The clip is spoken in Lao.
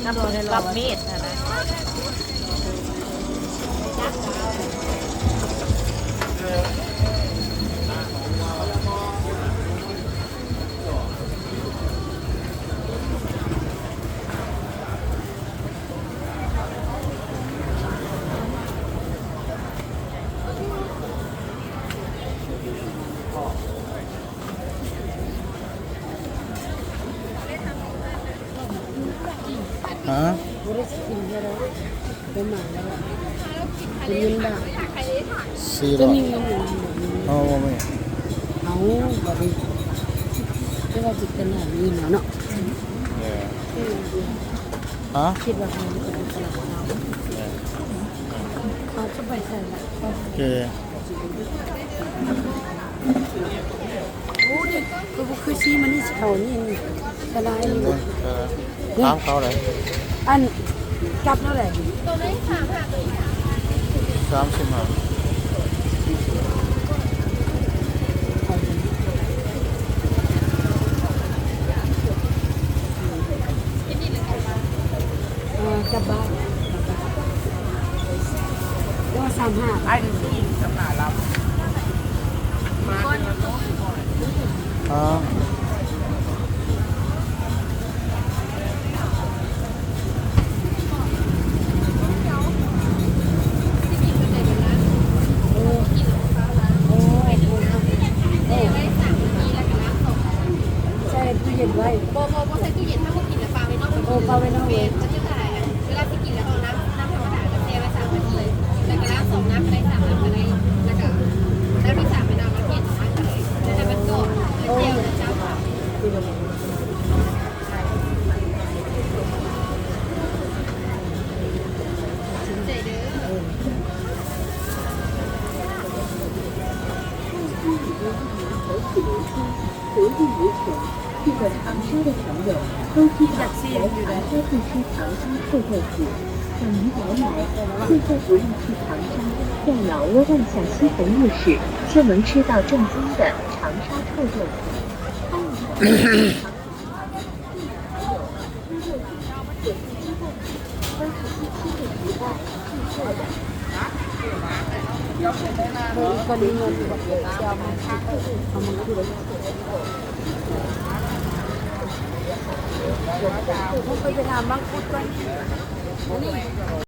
ນຳ ກັບມີດຫັ້ນນະ. ຮະ? ບໍ່ໄດ້ຊິກິນເທື່ອດອກ ເປັນໝາແລ້ວ ເປັນເງິນບາດ ສີ່ຮ້ອຍ ເອົາບໍ່ແມ່? ເອົາ ບາດນີ້ ແຕ່ວ່າຊິເປັນຫຍັງນີ້ເນາະ ເອີ ຮະ? ຄິດວ່າເຮົາຈະໄປຕະຫຼາດເຊົ້າ ເອີ ເຮົາຈະໄປໃສລະ? ໂອເຄ. ໂອ້ ນີ້ຄື ຄືຊີ້ມັນນີ້ ຊິເຂົ້ານີ້ ອັນນີ້ ເອີ ທາງເຂົ້າໃດ? ອັນ ກັບແນວໃດ? ໂຕນີ້ສາມຫ້າ ໂຕນີ້ສາມຫ້າ ສາມສິບຫ້າ. ເອີ ກັບບ້ານ ໂອ້ ສາມຫ້າ ອ້າຍ ສາມຫ້າລຳ ມາ ໃສ່ຕູ້ເຢັນໄວ້ ບໍ່ ບໍ່ ບໍ່ໃສ່ຕູ້ເຢັນ ຖ້າບໍ່ກິນແລ້ວປະໄວ້ນອກ ເອີ ປະໄວ້ນອກເລີຍ ແມ່ນ ມັນຈະລະລາຍ ເວລາຊິກິນແລ້ວເອົານ້ຳ ນ້ຳທຳມະດາກະແຊ່ໄວ້ສາມນາທີ ແລ້ວກະລ້າງສອງນ້ຳກະໄດ້ ສາມນ້ຳກະໄດ້ ແລ້ວກະນ້ຳທີສາມແມ່ນເອົາມາເທດອອກມາກະໄດ້ ແລ້ວໃຫ້ມັນກອບ ແລ້ວແຈ່ວແລ້ວຈ້ຳ 请在长沙地区长沙地区长沙售电所向你表明，现在不用去长沙，在老挝万象西红路市就能吃到正宗的长沙臭豆腐。欢迎大家到长沙地区长沙 ໄປໄປຖາມມັງຄຸດກ່ອນ ອັນນີ້